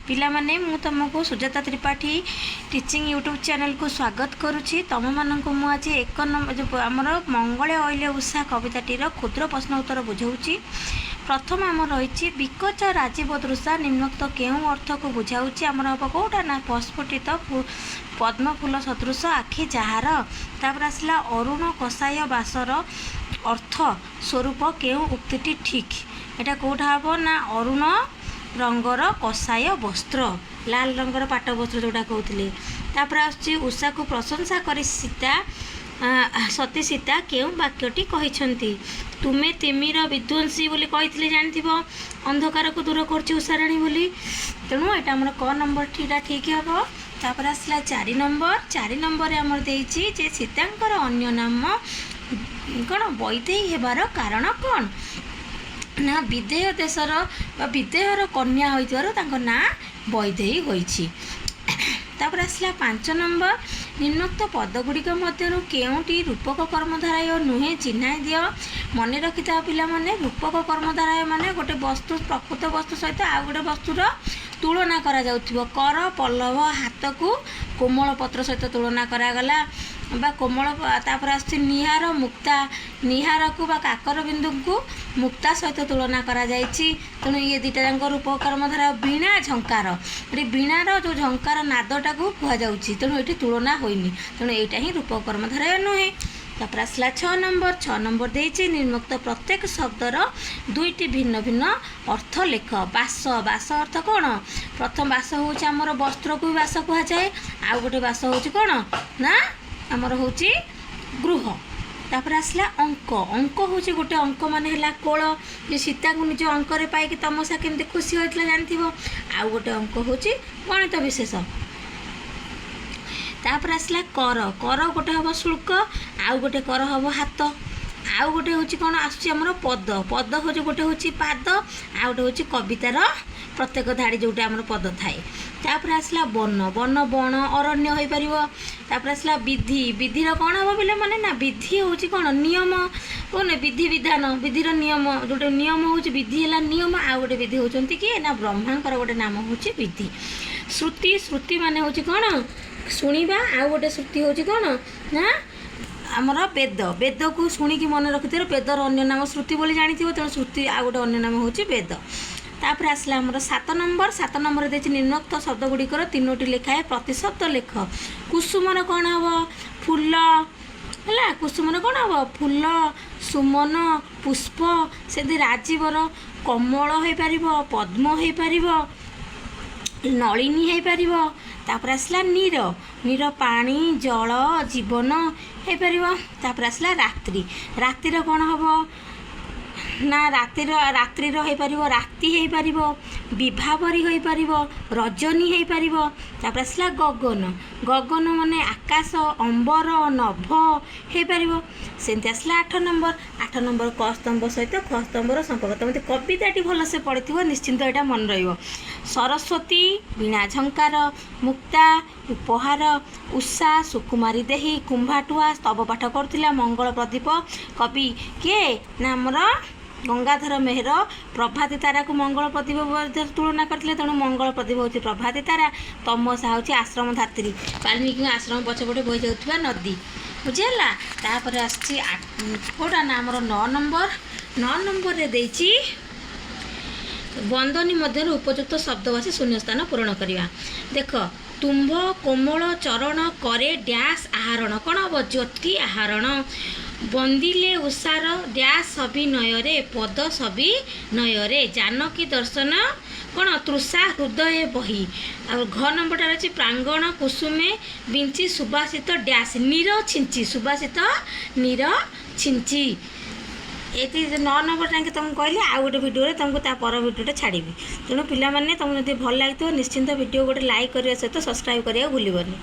ପିଲାମାନେ, ମୁଁ ତୁମକୁ ସୁଜାତା ତ୍ରିପାଠୀ ଟିଚିଂ ୟୁଟ୍ୟୁବ୍ ଚ୍ୟାନେଲକୁ ସ୍ୱାଗତ କରୁଛି। ତୁମମାନଙ୍କୁ ମୁଁ ଆଜି ଏକ ନମ୍ବର ଯେଉଁ ଆମର ମଙ୍ଗଳେ ଅଇଲେ ଉଷା କବିତାଟିର କ୍ଷୁଦ୍ର ପ୍ରଶ୍ନ ଉତ୍ତର ବୁଝାଉଛି। ପ୍ରଥମ ଆମର ରହିଛି, ବିକଚ ରାଜୀବ ଦୃଶା ନିମ୍ନୋକ୍ତ କେଉଁ ଅର୍ଥକୁ ବୁଝାଉଛି? ଆମର ହେବ କେଉଁଟା ନା ପ୍ରସ୍ଫୁଟିତ ପଦ୍ମ ଫୁଲ ସଦୃଶ ଆଖି ଯାହାର। ତାପରେ ଆସିଲା, ଅରୁଣ କଷାୟ ବାସର ଅର୍ଥ ସ୍ୱରୂପ କେଉଁ ଉକ୍ତିଟି ଠିକ୍? ଏଇଟା କେଉଁଟା ହେବ ନା ଅରୁଣ ରଙ୍ଗର କଷାୟ ବସ୍ତ୍ର, ଲାଲ ରଙ୍ଗର ପାଟ ବସ୍ତ୍ର ଯେଉଁଟା କହୁଥିଲେ। ତାପରେ ଆସୁଛି, ଉଷାକୁ ପ୍ରଶଂସା କରି ସତୀ ସୀତା କେଉଁ ବାକ୍ୟଟି କହିଛନ୍ତି? ତୁମେ ତିମିର ବିଧ୍ୱଂସୀ ବୋଲି କହିଥିଲେ, ଜାଣିଥିବ, ଅନ୍ଧକାରକୁ ଦୂର କରୁଛି ଉଷାରାଣୀ ବୋଲି। ତେଣୁ ଏଇଟା ଆମର କ ନମ୍ବରଟିଟା ଠିକ୍ ହେବ। ତାପରେ ଆସିଲା ଚାରି ନମ୍ବର। ଚାରି ନମ୍ବରରେ ଆମର ଦେଇଛି ଯେ ସୀତାଙ୍କର ଅନ୍ୟ ନାମ କ'ଣ ବୈଦେହୀ ହେବାର କାରଣ କ'ଣ? ନା ବିଦେହ ଦେଶର ବା ବିଦେହର କନ୍ୟା ହୋଇଥିବାରୁ ତାଙ୍କ ନାଁ ବୈଦେହୀ ହୋଇଛି। ତାପରେ ଆସିଲା ପାଞ୍ଚ ନମ୍ବର, ନିମ୍ନୋକ୍ତ ପଦଗୁଡ଼ିକ ମଧ୍ୟରୁ କେଉଁଟି ରୂପକ କର୍ମଧାରୟ ନୁହେଁ, ଚିହ୍ନାଇ ଦିଅ। ମନେ ରଖିଥାଅ ପିଲାମାନେ, ରୂପକ କର୍ମଧାରୟ ମାନେ ଗୋଟେ ବସ୍ତୁ, ପ୍ରକୃତ ବସ୍ତୁ ସହିତ ଆଉ ଗୋଟେ ବସ୍ତୁର ତୁଳନା କରାଯାଉଥିବ। କର ପଲ୍ଲବ, ହାତକୁ କୋମଳ ପତ୍ର ସହିତ ତୁଳନା କରାଗଲା ବା କୋମଳ। ତାପରେ ଆସୁଛି ନିହାର ମୁକ୍ତା, ନିହାରକୁ ବା କାକର ବିନ୍ଦୁଙ୍କୁ ମୁକ୍ତା ସହିତ ତୁଳନା କରାଯାଇଛି। ତେଣୁ ଇଏ ଦୁଇଟା ଯାକ ରୂପକ କର୍ମଧାରୟ। ବୀଣା ଝଙ୍କାର, ଏଠି ବୀଣାର ଯେଉଁ ଝଙ୍କାର ନାଦଟାକୁ କୁହାଯାଉଛି, ତେଣୁ ଏଠି ତୁଳନା ହୋଇନି। ତେଣୁ ଏଇଟା ହିଁ ରୂପକ କର୍ମଧାରୟ ନୁହେଁ। ତାପରେ ଆସିଲା ଛଅ ନମ୍ବର। ଛଅ ନମ୍ବର ଦେଇଛି, ନିମ୍ନୋକ୍ତ ପ୍ରତ୍ୟେକ ଶବ୍ଦର ଦୁଇଟି ଭିନ୍ନ ଭିନ୍ନ ଅର୍ଥ ଲେଖ। ବାସ, ବାସ ଅର୍ଥ କ'ଣ? ପ୍ରଥମ ବାସ ହେଉଛି ଆମର ବସ୍ତ୍ରକୁ ବି ବାସ କୁହାଯାଏ। ଆଉ ଗୋଟେ ବାସ ହେଉଛି କ'ଣ ନା ଆମର ହେଉଛି ଗୃହ। ତାପରେ ଆସିଲା ଅଙ୍କ। ଅଙ୍କ ହେଉଛି ଗୋଟେ, ଅଙ୍କ ମାନେ ହେଲା କୋଳ, ଯେ ସୀତାଙ୍କୁ ନିଜ ଅଙ୍କରେ ପାଇକି ତମସା କେମିତି ଖୁସି ହୋଇଥିଲା, ଜାଣିଥିବ। ଆଉ ଗୋଟେ ଅଙ୍କ ହେଉଛି ଗଣିତ ବିଶେଷ। ତାପରେ ଆସିଲା କର। କର ଗୋଟେ ହେବ ଶୁଳ୍କ, ଆଉ ଗୋଟେ କର ହେବ ହାତ। ଆଉ ଗୋଟେ ହେଉଛି କ'ଣ ଆସୁଛି ଆମର ପଦ। ପଦ ହେଉଛି ଗୋଟେ ହେଉଛି ପାଦ, ଆଉ ଗୋଟେ ହେଉଛି କବିତାର ପ୍ରତ୍ୟେକ ଧାଡ଼ି ଯେଉଁଟା ଆମର ପଦ ଥାଏ। ତାପରେ ଆସିଲା ବନ। ବନ, ବଣ, ଅରଣ୍ୟ ହୋଇପାରିବ। ତାପରେ ଆସିଲା ବିଧି। ବିଧିର କ'ଣ ହେବ ପିଲାମାନେ ନା ବିଧି ହେଉଛି କ'ଣ ନିୟମ କ'ଣ ବିଧି ବିଧାନ, ବିଧିର ନିୟମ, ଯେଉଁଟା ନିୟମ ହେଉଛି, ବିଧି ହେଲା ନିୟମ। ଆଉ ଗୋଟେ ବିଧି ହେଉଛନ୍ତି କିଏ ନା ବ୍ରହ୍ମାଙ୍କର ଗୋଟେ ନାମ ହେଉଛି ବିଧି। ଶ୍ରୁତି, ଶ୍ରୁତି ମାନେ ହେଉଛି କ'ଣ ଶୁଣିବା। ଆଉ ଗୋଟେ ଶ୍ରୁତି ହେଉଛି କ'ଣ ନା ଆମର ବେଦ। ବେଦକୁ ଶୁଣିକି ମନେ ରଖିଥିବ, ବେଦର ଅନ୍ୟ ନାମ ଶ୍ରୁତି ବୋଲି ଜାଣିଥିବ। ତେଣୁ ଶ୍ରୁତି ଆଉ ଗୋଟେ ଅନ୍ୟ ନାମ ହେଉଛି ବେଦ। ତାପରେ ଆସିଲା ଆମର ସାତ ନମ୍ବର। ସାତ ନମ୍ବର ଦେଇଛି, ନିମ୍ନୋକ୍ତ ଶବ୍ଦ ଗୁଡ଼ିକର ତିନୋଟି ଲେଖାଏଁ ପ୍ରତିଶବ୍ଦ ଲେଖ। କୁସୁମର କ'ଣ ହେବ? ଫୁଲ ହେଲା। କୁସୁମର କ'ଣ ହେବ? ଫୁଲ, ସୁମନ, ପୁଷ୍ପ। ସେମିତି ରାଜୀବର କମଳ ହେଇପାରିବ, ପଦ୍ମ ହେଇପାରିବ, ନଳିନୀ ହେଇପାରିବ। ତାପରେ ଆସିଲା ନୀର। ନୀର ପାଣି, ଜଳ, ଜୀବନ ହେଇପାରିବ। ତାପରେ ଆସିଲା ରାତ୍ରି। ରାତିର କ'ଣ ହେବ ନା ରାତିର, ରାତ୍ରିର ହେଇପାରିବ, ରାତି ହେଇପାରିବ, ବିଭାବରୀ ହେଇପାରିବ, ରଜନୀ ହେଇପାରିବ। ତାପରେ ଆସିଲା ଗଗନ। ଗଗନ ମାନେ ଆକାଶ, ଅମ୍ବର, ନଭ ହେଇପାରିବ। ସେମିତି ଆସିଲା ଆଠ ନମ୍ବର। ଆଠ ନମ୍ବର, କ ସ୍ତମ୍ଭ ସହିତ ଖ ସ୍ତମ୍ଭର ସମ୍ପର୍କ। ତମେ ଯଦି କବିତାଟି ଭଲସେ ପଢ଼ିଥିବ, ନିଶ୍ଚିନ୍ତ ଏଇଟା ମନେ ରହିବ। ସରସ୍ୱତୀ ବୀଣା ଝଙ୍କାର, ମୁକ୍ତା ଉପହାର, ଉଷା ସୁକୁମାରୀ ଦେହି, କୁମ୍ଭାଟୁଆ ସ୍ତବ ପାଠ କରୁଥିଲା, ମଙ୍ଗଳ ପ୍ରଦୀପ କବି କିଏ ନା ଆମର ଗଙ୍ଗାଧର ମେହେର। ପ୍ରଭାତୀ ତାରାକୁ ମଙ୍ଗଳ ପ୍ରଦୀପ ମଧ୍ୟ ତୁଳନା କରିଥିଲେ, ତେଣୁ ମଙ୍ଗଳ ପ୍ରଦୀପ ହେଉଛି ପ୍ରଭାତୀ ତାରା। ତମସା ହେଉଛି ଆଶ୍ରମ ଧାତ୍ରୀ, ବାଲ୍ମୀକିଙ୍କ ଆଶ୍ରମ ପଛପଟେ ବହି ଯାଉଥିବା ନଦୀ। ବୁଝିହେଲା? ତାପରେ ଆସିଛି କେଉଁଟା ନା ଆମର ନଅ ନମ୍ବର। ନଅ ନମ୍ବରରେ ଦେଇଛି, ବନ୍ଧନୀ ମଧ୍ୟରୁ ଉପଯୁକ୍ତ ଶବ୍ଦ ବାଛି ଶୂନ୍ୟସ୍ଥାନ ପୂରଣ କରିବା। ଦେଖ, ତୁମ୍ଭ କୋମଳ ଚରଣ କରେ ଡ୍ୟାସ୍ ଆହରଣ। କ'ଣ ହେବ? ଜ୍ୟୋତି ଆହରଣ। ବନ୍ଦିଲେ ଉଷାର ଡ୍ୟାସ୍ ସବିନୟରେ, ପଦ ସବିନୟରେ। ଜାନକୀ ଦର୍ଶନ କ'ଣ ତୃଷା ହୃଦୟ ବହି। ଆଉ ଘ ନମ୍ବରଟା ଅଛି, ପ୍ରାଙ୍ଗଣ କୁସୁମେ ବିଞ୍ଚି ସୁବାସିତ ଡ୍ୟାସ୍ ନୀର ଛିଞ୍ଚି, ସୁବାସିତ ନୀର ଛିଞ୍ଚି। ଏଇଠି ନଅ ନମ୍ବର ଯାକେ ତୁମକୁ କହିଲି। ଆଉ ଗୋଟେ ଭିଡ଼ିଓରେ ତୁମକୁ ତା ପର ଭିଡ଼ିଓଟା ଛାଡ଼ିବି। ତେଣୁ ପିଲାମାନେ, ତୁମକୁ ଯଦି ଭଲ ଲାଗିଥିବ, ନିଶ୍ଚିନ୍ତ ଭିଡ଼ିଓ ଗୋଟେ ଲାଇକ୍ କରିବା ସହିତ ସବସ୍କ୍ରାଇବ୍ କରିବାକୁ ଭୁଲିବନି।